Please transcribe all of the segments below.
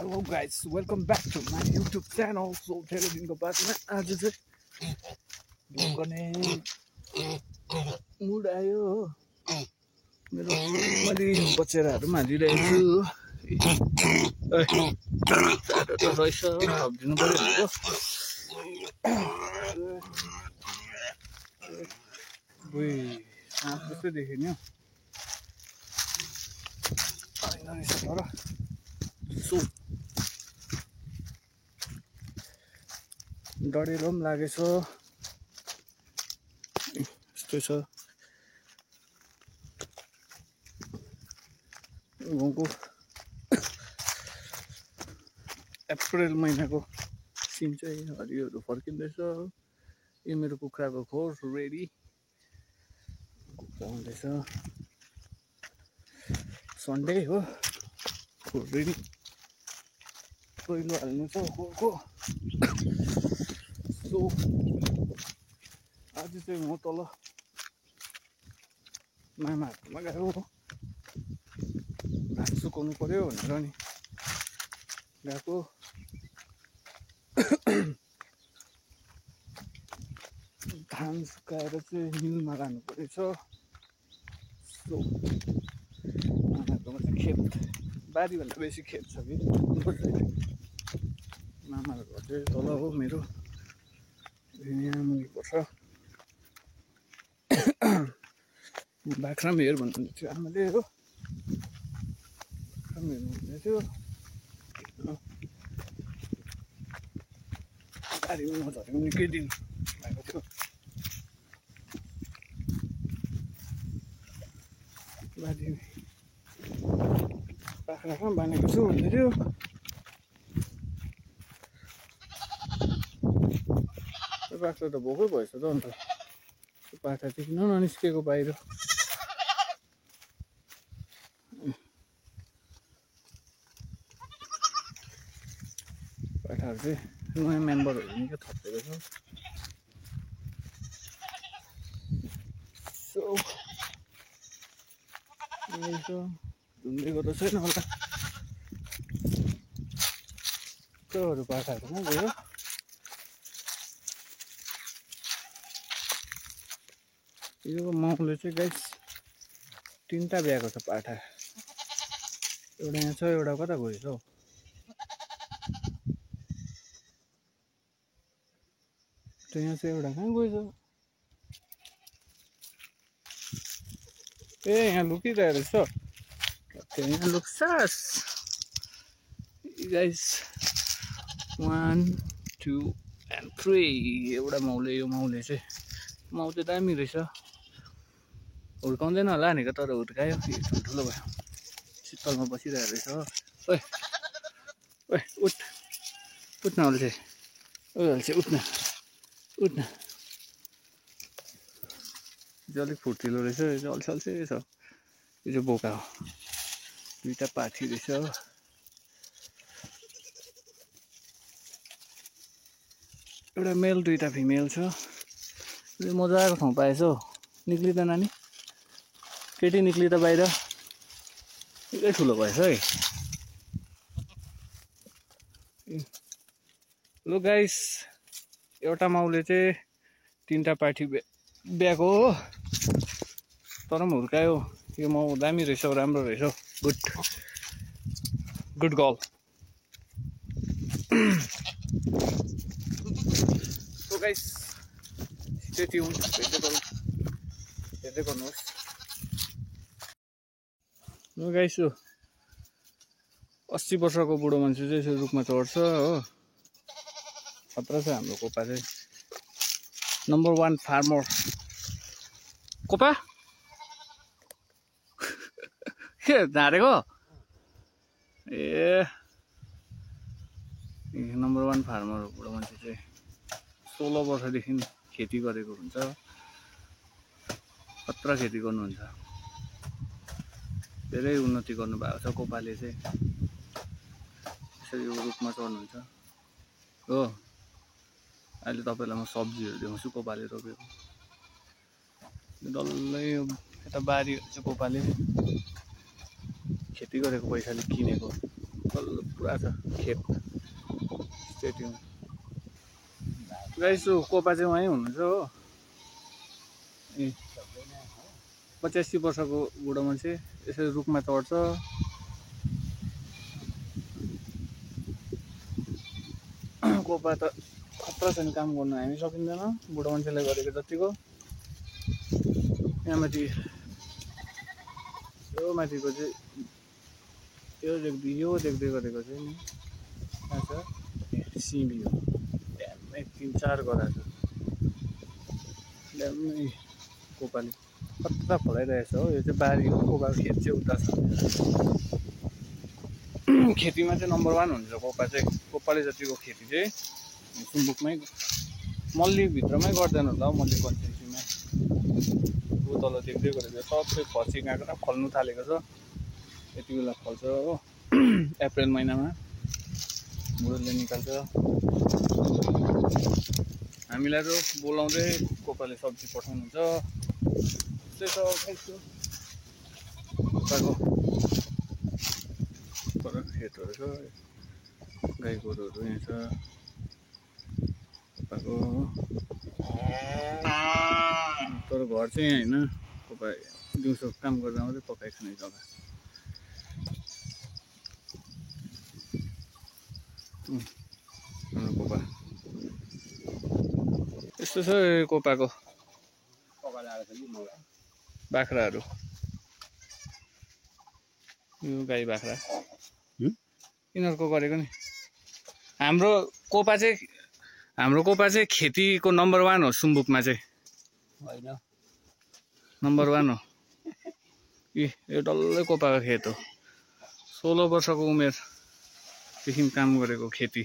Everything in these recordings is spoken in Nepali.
Hello guys, welcome back to my YouTube channel. So धेरै दिनको बादमा आज चाहिँ ढोकने मुड आयो हो। मेरो मैले बचेराहरु पनि हालिरहेको छु। चारो त रहेछ थपिदिनु पर्यो भनेको। ओइ साँप जस्तै देख्यो नि हैन रहेछ तर सो डढेलो पनि लागेछ यस्तो छ गाउँको अप्रिल महिनाको सिन चाहिँ हरियोहरू फर्किँदैछ। यो मेरो कुखुराको खोर रेडी कुखुरा हुँदैछ सन्डे हो खोर रेडी पहिलो हाल्नु छ खोरको। सो आज चाहिँ म तल मामाहरूकोमा गयो धान सुकाउनु पर्यो भनेर नि गएको। धान सुकाएर चाहिँ मिलमा लानु परेछ। सो मामाहरूकोमा चाहिँ खेत बारीभन्दा बेसी खेत छ कि मामाहरूको चाहिँ तल हो मेरो यहाँ मुनि पर्छ। बाख्रा पनि हेर भन्नुहुँदै थियो आमाले हो बाख्रा पनि हेर्नुहुँदै थियो। बारीमा नझरेको निकै दिन भएको थियो। बारी बाख्रा पनि बाँधेको छु भन्दै थियो। बाख्रा त भोकै भएछ त अन्त बाख्रा चाहिँ किन ननिस्केको बाहिर। बाख्राहरू चाहिँ नयाँ मेम्बरहरू निकै थपेको छ। सो धुम्दै गर्दा छैन होला त्योहरू बाख्राहरू कहाँ गयो। यो माउले चाहिँ गाइस तीनटा ब्याएको छ पाठा। एउटा यहाँ छ एउटा कता गएछ हौ। यहाँ चाहिँ एउटा कहाँ गएछ ए यहाँ लुकिरहेको रहेछ। यहाँ लुक्छस् गाइस 1 2 and 3 एउटा माउले यो माउले चाहिँ माउ चाहिँ दामी रहेछ। हुर्काउँदैन होला भनेको तर हुर्कायो ठुलो भयो शीतलमा बसिरहेको रहेछ। ओए ओए उठ उठ्न अल्छे ओ अल्छे उठ्न उठ्न यो अलिक फुर्तिलो रहेछ। यो चाहिँ अल्छे अल्छे छ। यो चाहिँ बोका हो दुईटा पाठी रहेछ। एउटा मेल दुईटा फिमेल छ। मजाको ठाउँ पाएछ हौ निक्ली त नानी केटी निक्ली त बाहिर निकै ठुलो भएछ है। लो गाइस एउटा माउले चाहिँ तीनटा पाठी ब्याएको हो तर पनि हुर्कायो। यो माउ दामी रहेछ राम्रो रहेछ good good girl. So guys stay tune हेर्दै गर्नुहोस्। लो गाइस यो 80 वर्षको बुढो मान्छे चाहिँ यसो रुखमा चढ्छ हो। खतरा छ हाम्रो कोपा चाहिँ नम्बर 1 फार्मर कोपा के झारेको ए नम्बर 1 फार्मर हो बुढो मान्छे चाहिँ 16 वर्षदेखि खेती गरेको हुन्छ। खतरा खेती गर्नुहुन्छ धेरै उन्नति गर्नुभएको छ कोपाले चाहिँ यसरी रुखमा चढ्नुहुन्छ हो। अहिले तपाईँलाई म सब्जीहरू देखाउँछु कोपाले रोपेको डल्लै यता बारीहरू चाहिँ कोपाले खेती गरेको पैसाले किनेको पुरा छ खेत स्टेडियम गाइस कोपा चाहिँ उहीँ हुनुहुन्छ हो 85 वर्षको बुढो मान्छे यसरी रुखमा चढ्छ कोपा त खतरा छ नि काम गर्नु हामी सकिँदैन बुढो मान्छेलाई गरेको जतिको यहाँ माथि यो माथिको चाहिँ यो देख्दै गरेको चाहिँ नि कहाँ छ सिमी हो ड्याममै 3-4 गरा छ ड्याममै कोपाले खतरा फलाइरहेछ हो यो चाहिँ बारी हो कोपाको खेत चाहिँ उता छ खेतीमा चाहिँ नम्बर 1 हुन्छ कोपाले जतिको खेती चाहिँ सुम्बुकमै मल्लीभित्रमै गर्दैन होला हौ मल्ली कन्स्टिट्युन्सीमा ऊ तल देख्दै गरेको सबै फर्सी काँक्रा फल्नु थालेको छ यति बेला फल्छ हो अप्रिल महिनामा बुढोले निकाल्छ हामीलाई त बोलाउँदै कोपाले सब्जी पठाउनुहुन्छ त्यस्तै छ कोपाको खेतहरू छ गाई गोरुहरू यहाँ छ कोपाको तर घर चाहिँ यहाँ होइन कोपा दिउँसो काम गर्दा मात्रै पकाइखाने जग्गा कोपा यस्तो छ कोपाको बाख्राहरू यो गाई बाख्रा यिनीहरूको गरेको नि हाम्रो कोपा चाहिँ खेतीको नम्बर 1 हो सुम्बुकमा चाहिँ होइन नम्बर 1 हो यो डल्लै कोपाको खेत हो 16 वर्षको उमेरदेखि काम गरेको खेती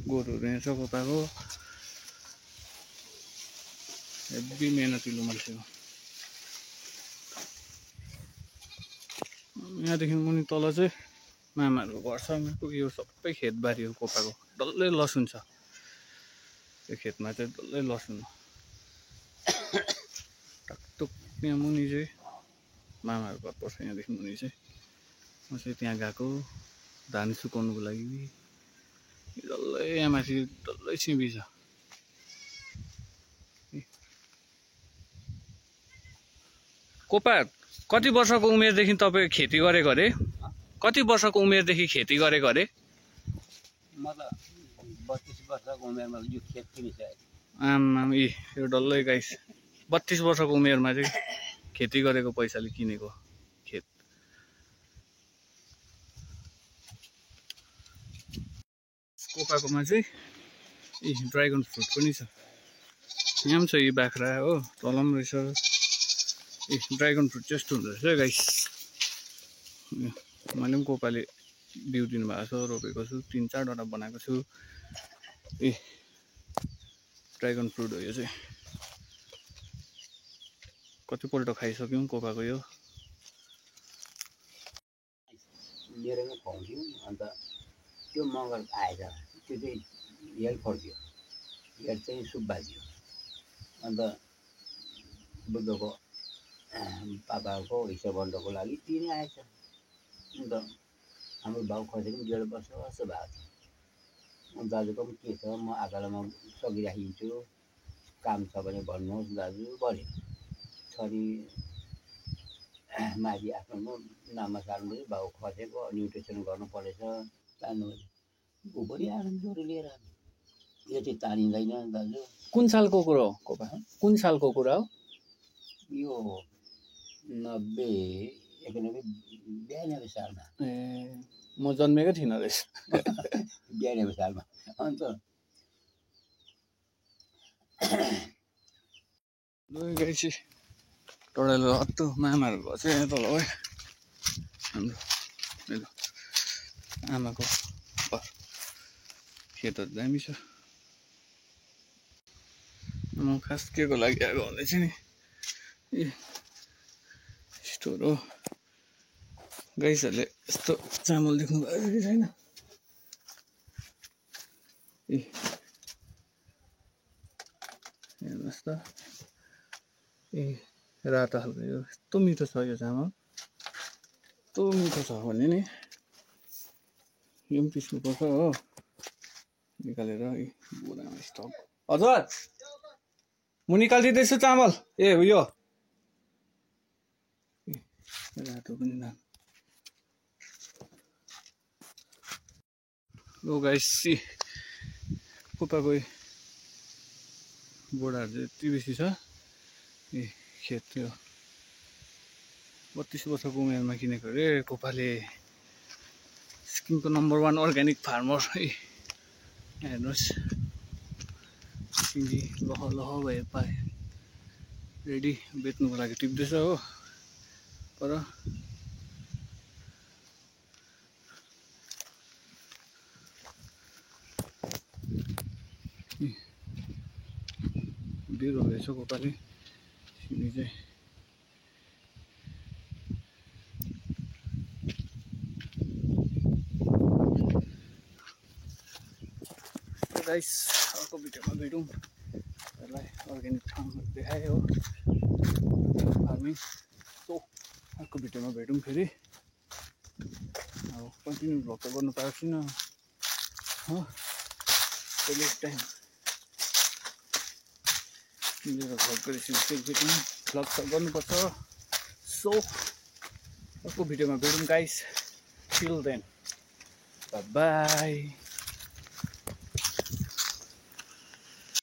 गोरुहरू यहाँ छ कोपाको हेभी मेहनतिलो मान्छे हो यहाँदेखि मुनि तल चाहिँ मामाहरूको घर छ यो सबै खेतबारी हो कोपाको डल्लै लसुन छ यो खेतमा चाहिँ डल्लै लसुन टकटुक यहाँ मुनि चाहिँ मामाहरूको घर पर्छ यहाँदेखि मुनि चाहिँ म चाहिँ त्यहाँ गएको धान सुकाउनुको लागि डल्लै यहाँ माथि डल्लै सिमी छ कोपा कति वर्षको उमेरदेखि तपाईँ खेती गरेको अरे कति वर्षको उमेरदेखि खेती गरेको अरे म त 32 वर्षको उमेरमा यो खेत किनिसकेँ आमाम यो डल्लै गाइस 32 वर्षको उमेरमा चाहिँ खेती गरेको पैसाले किनेको खेत कोपाकोमा चाहिँ ड्रागन फ्रुट पनि छ यहाँ पनि छ यो बाख्रा हो तल पनि रहेछ ड्रागन फ्रुट चाहिँ यस्तो हुँदो रहेछ गाइस मैले पनि कोपाले बिउ दिनुभएको छ रोपेको छु 3-4वटा बनाएको छु ड्रागन फ्रुट हो यो चाहिँ कतिपल्ट खाइसक्यौँ कोपाको यो मेरोमा खुवाउँथ्यो अन्त त्यो मगर आएछ त्यो चाहिँ हेल फर्क्यो हेल चाहिँ सुब्बा थियो अन्त बुद्धको पापाको हिस्साबन्डको लागि तिनी आएछ अन्त हाम्रो भाउ खसेको पनि 1.5 वर्ष जस्तो भएको थियो दाजुको पनि के छ म आकालामा सकिराखिदिन्छु काम छ भने भन्नुहोस् दाजु भने छोरी माथि आफ्नो नाममा सार्नु भाउ खसेको न्युट्रिसन गर्नु परेछ तान्नु ऊ पनि आएर ज्वरो लिएर यो चाहिँ तानिँदैन दाजु कुन सालको कुरा हो कोपा कुन सालको कुरा हो यो 92 सालमा ए म जन्मेकै थिइनँ रहेछ 92 सालमा अन्त गाइस टोडलो हत्तु मामाहरूको घर चाहिँ यहाँ तल है हाम्रो आमाको घर खेतहरू दामी छ म खास के को लागि आएको भन्दै चाहिँ नि स्टोर हो गाइसहरूले यस्तो चामल देख्नु भएको कि छैन हेर्नुहोस् त ए रातो खालको यो यस्तो मिठो छ यो चामल, यस्तो मिठो छ भने नि यो पनि पिस्नुपर्छ हो, निकालेर बोरामा स्टक। हजुर म निकालिदिँदैछु चामल। ए यो रातो पनि ना लो गाइस, कोपाको बोराहरू चाहिँ यति बेसी छ। ए खेत थियो 32 वर्षको उमेरमा किनेको रे कोपाले। सिक्किमको नम्बर 1 अर्ग्यानिक फार्मर है। हेर्नुहोस् सिमी लह लह भए पाए रेडी बेच्नुको लागि टिप्दैछ हो। पर डेढ हुँदैछ कोपाले सिमी चाहिँ। गाइस अर्को भिडियोमा भेटौँ। यसलाई अर्ग्यानिक फार्म देखाएँ हो, फार्मिङ। सो अर्को भिडियोमा भेटौँ फेरि। अब कन्टिन्यू भ्लग त गर्नु पाएको छैन हो, कहिले टाइम मिलेर भ्लग गरेपछि फेरि भेटौँ। भ्लग त गर्नुपर्छ। सो अर्को भिडियोमा भेटौँ guys. Till then bye by.